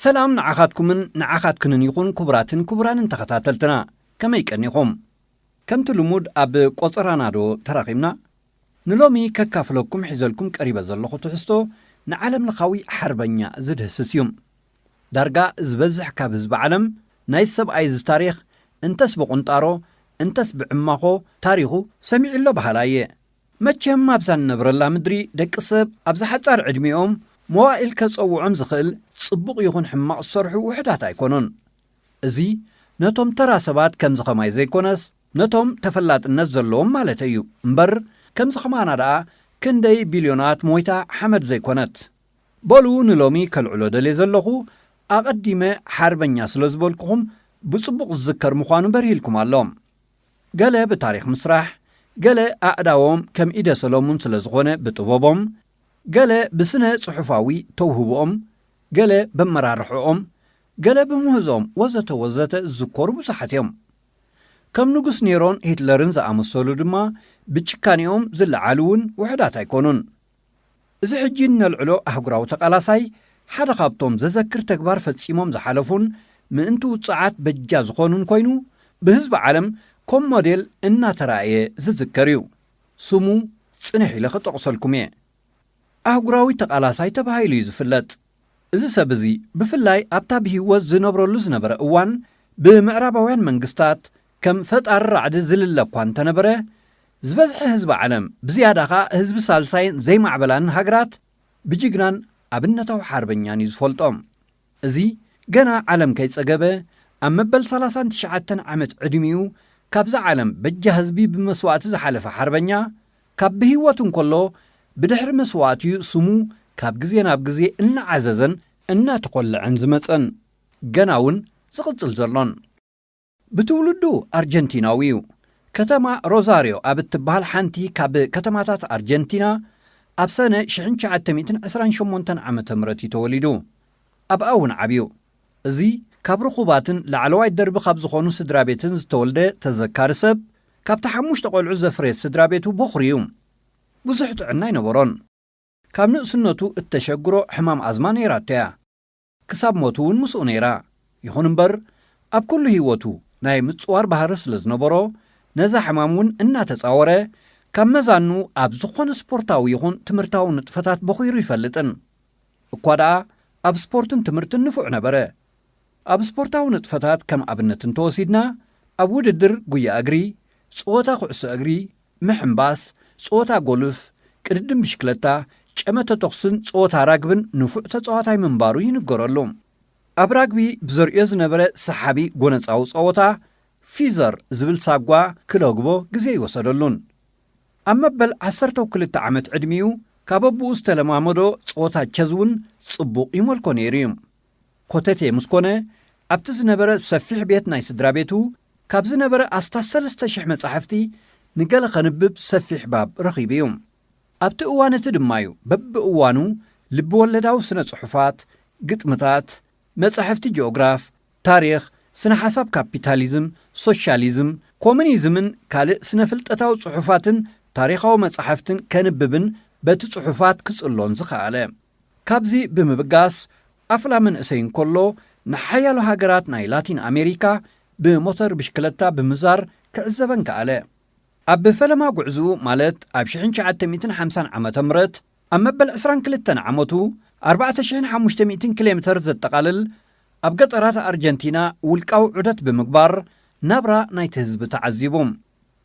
ሰላም ንዓኻትኩምን ንዓኻትክንን ይኹን፣ ክቡራትን ክቡራንን ተኸታተልትና፣ ከመይ ቀኒኹም? ከምቲ ልሙድ ኣብ ቆጸራና ዶ ተራኺብና? ንሎሚ ከካፍለኩም ሒዘልኩም ቀሪበ ዘለኹ ትሕዝቶ ንዓለምለኻዊ ሓርበኛ ዝድህስስ እዩ። ዳርጋ ዝበዝሕ ካብ ህዝቢ ዓለም ናይ ሰብኣይ እዚ ታሪኽ እንተስ ብቑንጣሮ እንተስ ብዕማኾ ታሪኹ ሰሚዑ ኣሎ በሃላይ እየ። መቸም ኣብዛ ንነብረላ ምድሪ ደቂ ሰብ ኣብዛ ሓጻር ዕድሚኦም መዋእል ከጸውዖም ዝኽእል ጽቡቕ ይኹን ሕማቕ ዝሰርሑ ውሑዳት ኣይኮኑን። እዚ ነቶም ተራ ሰባት ከምዚ ኸማይ ዘይኮነስ ነቶም ተፈላጥነት ዘለዎም ማለት እዩ እምበር፣ ከምዚ ኸማና ደኣ ክንደይ ቢልዮናት ሞይታ ሓመድ ዘይኮነት። በሉ ንሎሚ ከልዕሎ ደልየ ዘለኹ ኣቐዲመ ሓርበኛ ስለ ዝበልኩኹም ብጽቡቕ ዝዝከር ምዃኑ በርሂልኩም ኣሎ። ገለ ብታሪኽ ምስራሕ፣ ገለ ኣእዳዎም ከም ኢደ ሰሎሙን ስለ ዝኾነ ብጥበቦም፣ ገለ ብስነ ጽሑፋዊ ተውህቦኦም፣ ገለ በመራርሖኦም፣ ገለ ብምህዞኦም ወዘተ ወዘተ ዝዝከሩ ብዙሓት እዮም። ከም ንጉስ ኔሮን ሂትለርን ዝኣመሰሉ ድማ ብጭካኔኦም ዝለዓሉ እውን ውሑዳት ኣይኮኑን። እዚ ሕጂ እነልዕሎ ኣህጉራዊ ተቓላሳይ ሓደ ካብቶም ዘዘክር ተግባር ፈጺሞም ዝሓለፉን ምእንቲ ውጽዓት በጃ ዝኾኑን ኮይኑ፣ ብህዝቢ ዓለም ከም ሞዴል እናተራእየ ዝዝከር እዩ። ስሙ ጽንሕ ኢለ ክጠቕሰልኩም እየ። ኣህጉራዊ ተቓላሳይ ተባሂሉ እዩ ዝፍለጥ። እዚ ሰብ እዚ ብፍላይ ኣብታ ብህይወት ዝነብረሉ ዝነበረ እዋን ብምዕራባውያን መንግስታት ከም ፈጣሪ ራዕዲ ዝልለ እኳ እንተነበረ፣ ዝበዝሐ ህዝቢ ዓለም፣ ብዝያዳ ኸኣ ህዝቢ ሳልሳይን ዘይማዕበላንን ሃገራት ብጅግናን ኣብነታዊ ሓርበኛን እዩ ዝፈልጦ። እዚ ገና ዓለም ከይጸገበ ኣብ መበል ሰላሳን ትሽዓተን ዓመት ዕድሚኡ ካብዛ ዓለም በጃ ህዝቢ ብመስዋእቲ ዝሓለፈ ሓርበኛ፣ ካብ ብህይወት እንከሎ ብድሕሪ መስዋእቲኡ ስሙ ካብ ግዜ ናብ ግዜ እናዓዘዘን እናተኾልዐን ዝመጸን፣ ገና እውን ዝቕጽል ዘሎን። ብትውልዱ ኣርጀንቲናዊ እዩ። ከተማ ሮዛርዮ ኣብ እትበሃል ሓንቲ ካብ ከተማታት ኣርጀንቲና ኣብ ሰነ ሽሕን ትሽዓተ ሚእትን ዕስራን ሸሞንተን ዓመተ ምህረት እዩ ተወሊዱ። ኣብኣ እውን ዓብዩ። እዚ ካብ ርኹባትን ላዕለዋይ ደርቢ ካብ ዝኾኑ ስድራ ቤትን ዝተወልደ ተዘካሪ ሰብ፣ ካብቲ ሓሙሽተ ቆልዑ ዘፍረየት ስድራ ቤቱ በኹሪ እዩ። ብዙሕ ጥዕና ኣይነበሮን። ካብ ንእስነቱ እተሸግሮ ሕማም ኣዝማ ነይራቶ እያ። ክሳብ ሞቱ እውን ምስኡ ነይራ። ይኹን እምበር፣ ኣብ ኩሉ ህይወቱ ናይ ምጽዋር ባህሪ ስለ ዝነበሮ፣ ነዛ ሕማም እውን እናተጻወረ፣ ካብ መዛኑ ኣብ ዝኾነ ስፖርታዊ ይኹን ትምህርታዊ ንጥፈታት በኹይሩ ይፈልጥን። እኳ ደኣ ኣብ ስፖርትን ትምህርትን ንፉዕ ነበረ። ኣብ ስፖርታዊ ንጥፈታት ከም ኣብነት እንተወሲድና፣ ኣብ ውድድር ጉያ እግሪ፣ ጸወታ ኩዕሶ እግሪ፣ ምሕንባስ፣ ጸወታ ጎልፍ፣ ቅድድም ብሽክለታ፣ ጨመተ ተኹስን ጸወታ ራግብን ንፉዕ ተጻዋታይ ምንባሩ ይንገረሉ። ኣብ ራግቢ ብዘርእዮ ዝነበረ ሰሓቢ ጎነጻዊ ጸወታ፣ ፊዘር ዝብል ሳጓ ክለግቦ ግዜ ኣይወሰደሉን። ኣብ መበል ዓሰርተ ክልተ ዓመት ዕድሚኡ ካብ ኣቦኡ ዝተለማመዶ ጸወታ ቸዝ እውን ጽቡቕ ይመልኮ ነይሩ እዩ። ኮተቴ ምስ ኮነ፣ ኣብቲ ዝነበረ ሰፊሕ ቤት ናይ ስድራ ቤቱ፣ ካብ ዝነበረ ኣስታት ሰለስተ ሽሕ መጻሕፍቲ ንገለ ከንብብ ሰፊሕ ባብ ረኺቡ እዩ። ኣብቲ እዋን እቲ ድማ እዩ በብእዋኑ ልቢ ወለዳዊ ስነ ጽሑፋት፣ ግጥምታት፣ መጻሕፍቲ ጂኦግራፍ፣ ታሪኽ፣ ስነ ሓሳብ ካፒታሊዝም፣ ሶሻሊዝም፣ ኮሙኒዝምን ካልእ ስነ ፍልጠታዊ ጽሑፋትን ታሪኻዊ መጻሕፍትን ከንብብን በቲ ጽሑፋት ክጽሎን ዝኸኣለ። ካብዚ ብምብጋስ፣ ኣፍላ መንእሰይ እንከሎ ንሓያሎ ሃገራት ናይ ላቲን ኣሜሪካ ብሞተር ብሽክለታ ብምዛር ክዕዘበን ከኣለ። ኣብ ፈለማ ጉዕዝኡ፣ ማለት ኣብ ሽሕን ትሽዓተ ሚእትን ሓምሳን ዓመተ ምህረት፣ ኣብ መበል ዕስራን ክልተን ዓመቱ፣ ኣርባዕተ ሽሕን ሓሙሽተ ሚእትን ኪሎ ሜተር ዘጠቓልል፣ ኣብ ገጠራት ኣርጀንቲና ውልቃዊ ዑደት ብምግባር ናብራ ናይቲ ህዝቢ ተዓዚቡ።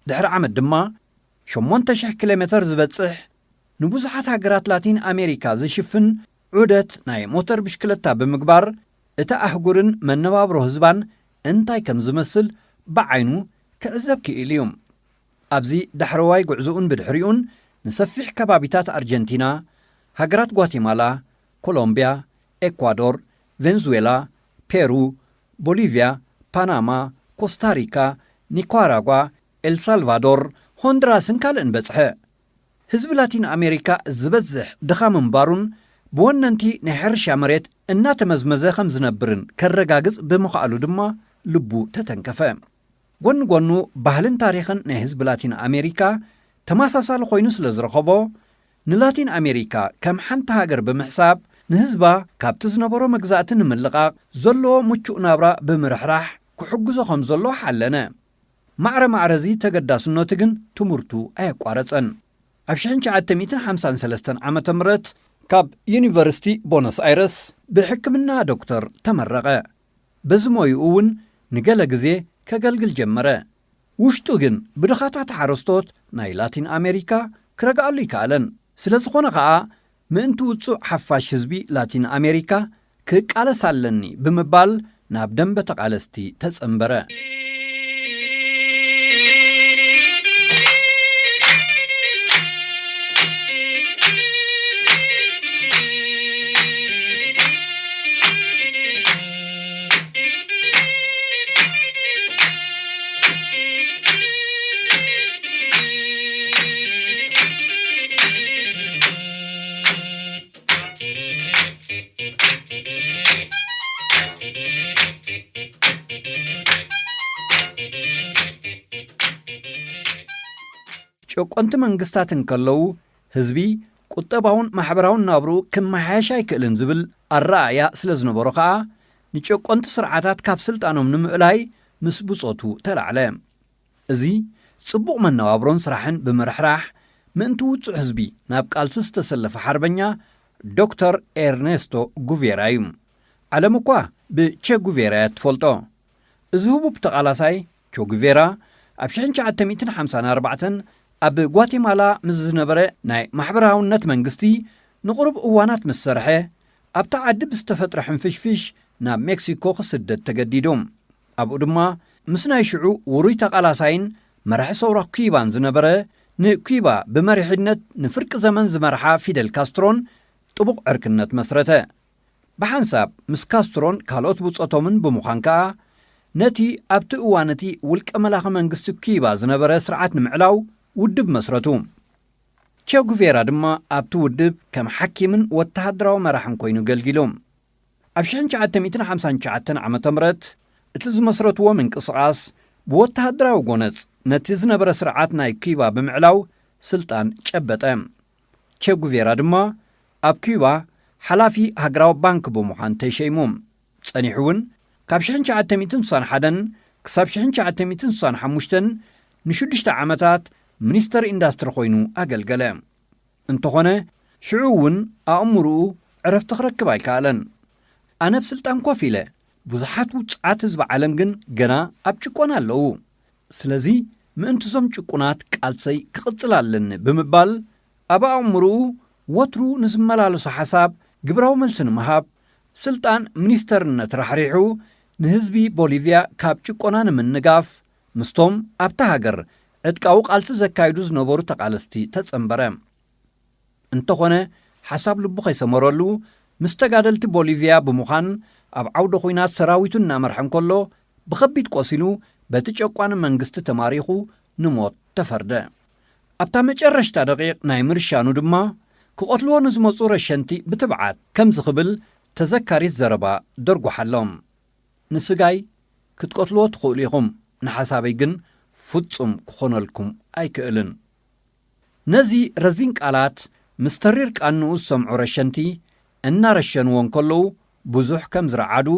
ድሕሪ ዓመት ድማ፣ ሸሞንተ ሽሕ ኪሎ ሜተር ዝበጽሕ፣ ንብዙሓት ሃገራት ላቲን ኣሜሪካ ዝሽፍን ዑደት ናይ ሞተር ብሽክለታ ብምግባር፣ እታ ኣህጉርን መነባብሮ ህዝባን እንታይ ከም ዝመስል ብዓይኑ ክዕዘብ ክኢሉ እዩ። ኣብዚ ዳሕረዋይ ጉዕዞኡን ብድሕሪኡን ንሰፊሕ ከባቢታት ኣርጀንቲና፣ ሃገራት ጓቲማላ፣ ኮሎምብያ፣ ኤኳዶር፣ ቬንዙዌላ፣ ፔሩ፣ ቦሊቭያ፣ ፓናማ፣ ኮስታሪካ፣ ኒካራጓ፣ ኤልሳልቫዶር፣ ሆንድራስን ካልእን በጽሐ። ህዝቢ ላቲን ኣሜሪካ ዝበዝሕ ድኻ ምንባሩን ብወነንቲ ናይ ሕርሻ መሬት እናተመዝመዘ ከም ዝነብርን ከረጋግጽ ብምኽኣሉ ድማ ልቡ ተተንከፈ። ጎኒ ጎኑ፣ ባህልን ታሪኽን ናይ ህዝቢ ላቲን ኣሜሪካ ተመሳሳሊ ኮይኑ ስለ ዝረኸቦ፣ ንላቲን ኣሜሪካ ከም ሓንቲ ሃገር ብምሕሳብ፣ ንህዝባ ካብቲ ዝነበሮ መግዛእቲ ንምልቓቕ ዘለዎ ምቹእ ናብራ ብምርሕራሕ ክሕግዞ ከም ዘሎ ሓለነ። ማዕረ ማዕረ እዚ ተገዳስነቱ ግን ትምህርቱ ኣየቋረጸን። ኣብ ሽሕን ትሽዓተ ሚእትን ሓምሳን ሰለስተን ዓመተ ምህረት ካብ ዩኒቨርሲቲ ቦነስ ኣይረስ ብሕክምና ዶክተር ተመረቐ። በዚ ሞይኡ እውን ንገለ ግዜ ከገልግል ጀመረ። ውሽጡ ግን ብድኻታት ሓረስቶት ናይ ላቲን ኣሜሪካ ክረግኣሉ ይከኣለን። ስለ ዝኾነ ኸኣ ምእንቲ ውጹዕ ሓፋሽ ህዝቢ ላቲን ኣሜሪካ ክቃለስ ኣለኒ ብምባል ናብ ደንበ ተቓለስቲ ተጸንበረ። ጨቆንቲ መንግስታት እንከለዉ ህዝቢ ቁጠባውን ማሕበራውን ናብርኡ ክመሓየሽ ኣይክእልን ዝብል ኣረኣእያ ስለ ዝነበሮ ከኣ ንጨቆንቲ ስርዓታት ካብ ስልጣኖም ንምእላይ ምስ ብጾቱ ተላዕለ። እዚ ጽቡቕ መነባብሮን ስራሕን ብምርሕራሕ ምእንቲ ውጹዕ ህዝቢ ናብ ቃልሲ ዝተሰለፈ ሓርበኛ ዶክተር ኤርኔስቶ ጉቬራ እዩ። ዓለም እኳ ብቼ ጉቬራ እያ ትፈልጦ። እዚ ህቡብ ተቓላሳይ ቼ ጉቬራ ኣብ ሽሕን ትሽዓተ ሚእትን ሓምሳን ኣርባዕተን ኣብ ጓቴማላ ምስ ዝነበረ ናይ ማሕበራውነት መንግስቲ ንቕሩብ እዋናት ምስ ሰርሐ ኣብታ ዓዲ ብዝተፈጥረ ሕንፍሽፍሽ ናብ ሜክሲኮ ክስደድ ተገዲዱ። ኣብኡ ድማ ምስ ናይ ሽዑ ውሩይ ተቓላሳይን መራሒ ሰውራ ኩባን ዝነበረ ንኩባ ብመሪሕነት ንፍርቂ ዘመን ዝመርሓ ፊደል ካስትሮን ጥቡቕ ዕርክነት መስረተ። ብሓንሳብ ምስ ካስትሮን ካልኦት ብጾቶምን ብምዃን ከኣ ነቲ ኣብቲ እዋን እቲ ውልቀ መላኺ መንግስቲ ኩባ ዝነበረ ስርዓት ንምዕላው ውድብ መስረቱ። ቼ ጉቬራ ድማ ኣብቲ ውድብ ከም ሓኪምን ወተሃደራዊ መራሕን ኮይኑ ኣገልጊሉ። ኣብ ሽሕን ትሽዓተ ሚእትን ሓምሳን ትሽዓተን ዓመተ ምህረት እቲ ዝመስረትዎ ምንቅስቓስ ብወተሃደራዊ ጎነጽ ነቲ ዝነበረ ስርዓት ናይ ኩባ ብምዕላው ስልጣን ጨበጠ። ቼ ጉቬራ ድማ ኣብ ኩባ ሓላፊ ሃገራዊ ባንክ ብምዃን ተሸይሙ። ጸኒሑ እውን ካብ ሽሕን ትሽዓተ ሚእትን ስሳን ሓደን ክሳብ ሽሕን ትሽዓተ ሚእትን ስሳን ሓሙሽተን ንሽዱሽተ ዓመታት ሚኒስተር ኢንዳስትሪ ኮይኑ ኣገልገለ። እንተኾነ ሽዑ እውን ኣእምርኡ ዕረፍቲ ክረክብ ኣይከኣለን። ኣነ ኣብ ስልጣን ኮፍ ኢለ፣ ብዙሓት ውጹዓት ህዝቢ ዓለም ግን ገና ኣብ ጭቆና ኣለዉ። ስለዚ ምእንቲ እዞም ጭቁናት ቃልሰይ ክቕጽል ኣለኒ ብምባል ኣብ ኣእምርኡ ወትሩ ንዝመላለሶ ሓሳብ ግብራዊ መልሲ ንምሃብ ስልጣን ሚኒስተርነት ራሕሪሑ ንህዝቢ ቦሊቭያ ካብ ጭቆና ንምንጋፍ ምስቶም ኣብታ ሃገር ዕጥቃዊ ቃልሲ ዘካይዱ ዝነበሩ ተቓለስቲ ተጸንበረ። እንተኾነ ሓሳብ ልቡ ከይሰመረሉ ምስ ተጋደልቲ ቦሊቭያ ብምዃን ኣብ ዓውደ ኹናት ሰራዊቱ እናመርሐ እንከሎ ብኸቢድ ቆሲሉ በቲ ጨቋኒ መንግስቲ ተማሪኹ ንሞት ተፈርደ። ኣብታ መጨረሽታ ደቂቕ ናይ ምርሻኑ ድማ ክቐትልዎ ንዝመጹ ረሸንቲ ብትብዓት ከምዚ ክብል ተዘካሪት ዘረባ ደርጉሓሎም። ንስጋይ ክትቀትልዎ ትኽእሉ ኢኹም፣ ንሓሳበይ ግን ፍጹም ክኾነልኩም ኣይክእልን። ነዚ ረዚን ቃላት ምስ ተሪር ቃንኡ ዝሰምዑ ረሸንቲ እናረሸንዎ እንከለዉ ብዙሕ ከም ዝረዓዱ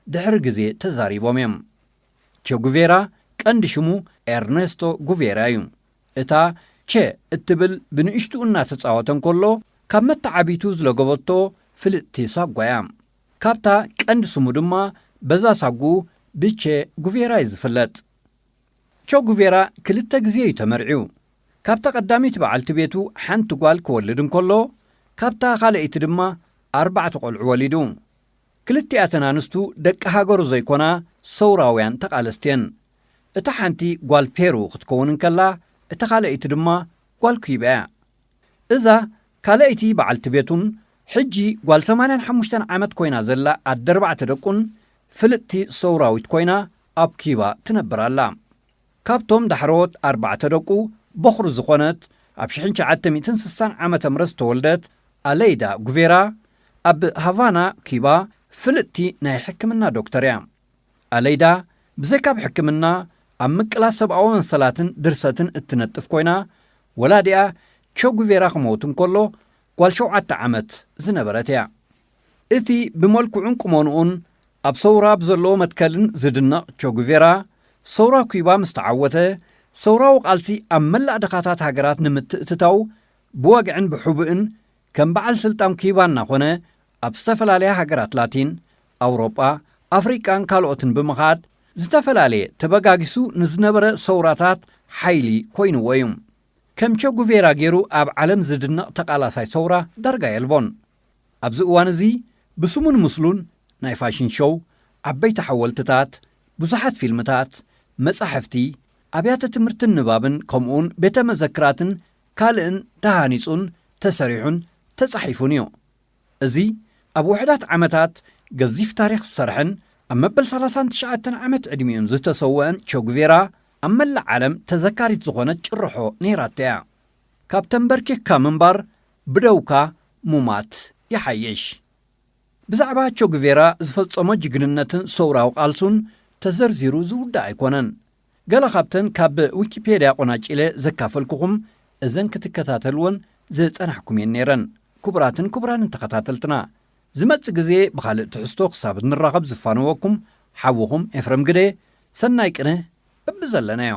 ድሕሪ ግዜ ተዛሪቦም እዮም። ቼ ጉቬራ ቀንዲ ሽሙ ኤርኔስቶ ጉቬራ እዩ። እታ ቼ እትብል ብንእሽትኡ እናተጻወተ እንከሎ ካብ መተዓቢቱ ዝለገበቶ ፍልጥቲ ሳጓ እያ። ካብታ ቀንዲ ስሙ ድማ በዛ ሳጉኡ ብቼ ጉቬራ እዩ ዝፍለጥ። ቼ ጉቬራ ክልተ ግዜ እዩ ተመርዕዩ። ካብታ ቀዳመይቲ በዓልቲ ቤቱ ሓንቲ ጓል ክወልድ እንከሎ ካብታ ካልኣይቲ ድማ ኣርባዕተ ቆልዑ ወሊዱ። ክልቲኣተን ኣንስቱ ደቂ ሃገሩ ዘይኮና ሰውራውያን ተቓለስቲ እየን። እታ ሓንቲ ጓል ፔሩ ክትከውን እንከላ እታ ካልኣይቲ ድማ ጓል ኩባ እያ። እዛ ካልኣይቲ በዓልቲ ቤቱን ሕጂ ጓል ሰማንያን ሓሙሽተን ዓመት ኮይና ዘላ ኣደ ኣርባዕተ ደቁን ፍልጥቲ ሰውራዊት ኮይና ኣብ ኩባ ትነብር ኣላ። ካብቶም ዳሕረዎት ኣርባዕተ ደቁ በኹሪ ዝኾነት ኣብ ሽሕን ትሽዓተ ሚእትን ስሳን ዓመተ ምህረት ዝተወልደት ኣለይዳ ጉቬራ ኣብ ሃቫና ኩባ ፍልጥቲ ናይ ሕክምና ዶክተር እያ። ኣለይዳ ብዘይካብ ሕክምና ኣብ ምቅላስ ሰብኣዊ መሰላትን ድርሰትን እትነጥፍ ኮይና ወላዲኣ ቸ ጉቬራ ክመውት እንከሎ ጓል ሸውዓተ ዓመት ዝነበረት እያ። እቲ ብመልክዑን ቁመንኡን ኣብ ሰውራ ብዘለዎ መትከልን ዝድነቕ ቸጉቬራ፣ ሰውራ ኩባ ምስ ተዓወተ፣ ሰውራዊ ቃልሲ ኣብ መላእ ድኻታት ሃገራት ንምትእትታው ብወግዕን ብሕቡእን ከም በዓል ስልጣን ኩባ እናኾነ ኣብ ዝተፈላለያ ሃገራት ላቲን፣ ኣውሮጳ፣ ኣፍሪቃን ካልኦትን ብምኻድ ዝተፈላለየ ተበጋጊሱ ንዝነበረ ሰውራታት ሓይሊ ኮይንዎ እዩ። ከም ቸጉቬራ ገይሩ ኣብ ዓለም ዝድነቕ ተቓላሳይ ሰውራ ዳርጋ የልቦን። ኣብዚ እዋን እዚ ብስሙን ምስሉን ናይ ፋሽን ሾው፣ ዓበይቲ ሓወልትታት፣ ብዙሓት ፊልምታት፣ መጻሕፍቲ፣ ኣብያተ ትምህርትን ንባብን ከምኡውን ቤተ መዘክራትን ካልእን ተሃኒጹን ተሰሪሑን ተጻሒፉን እዩ። እዚ ኣብ ውሕዳት ዓመታት ገዚፍ ታሪኽ ዝሰርሐን ኣብ መበል ሰላሳን ትሽዓተን ዓመት ዕድሚኡን ዝተሰወአን ቸጉቬራ ኣብ መላእ ዓለም ተዘካሪት ዝኾነት ጭርሖ ነይራቶ እያ። ካብ ተንበርኪኽካ ምንባር ብደውካ ሙማት ይሓይሽ። ብዛዕባ ቸጉቬራ ዝፈጸሞ ጅግንነትን ሰውራዊ ቃልሱን ተዘርዚሩ ዝውዳእ ኣይኮነን። ገለ ካብተን ካብ ዊኪፔድያ ቆናጪለ ዘካፈልኩኹም እዘን ክትከታተልወን ዝጸናሕኩም እየን ነይረን። ክቡራትን ክቡራንን ተኸታተልትና፣ ዝመጽእ ግዜ ብኻልእ ትሕዝቶ ክሳብ ንራኸብ ዝፋነወኩም ሓውኹም ኤፍረም ግደ፣ ሰናይ ቅነ በብዘለናዮ።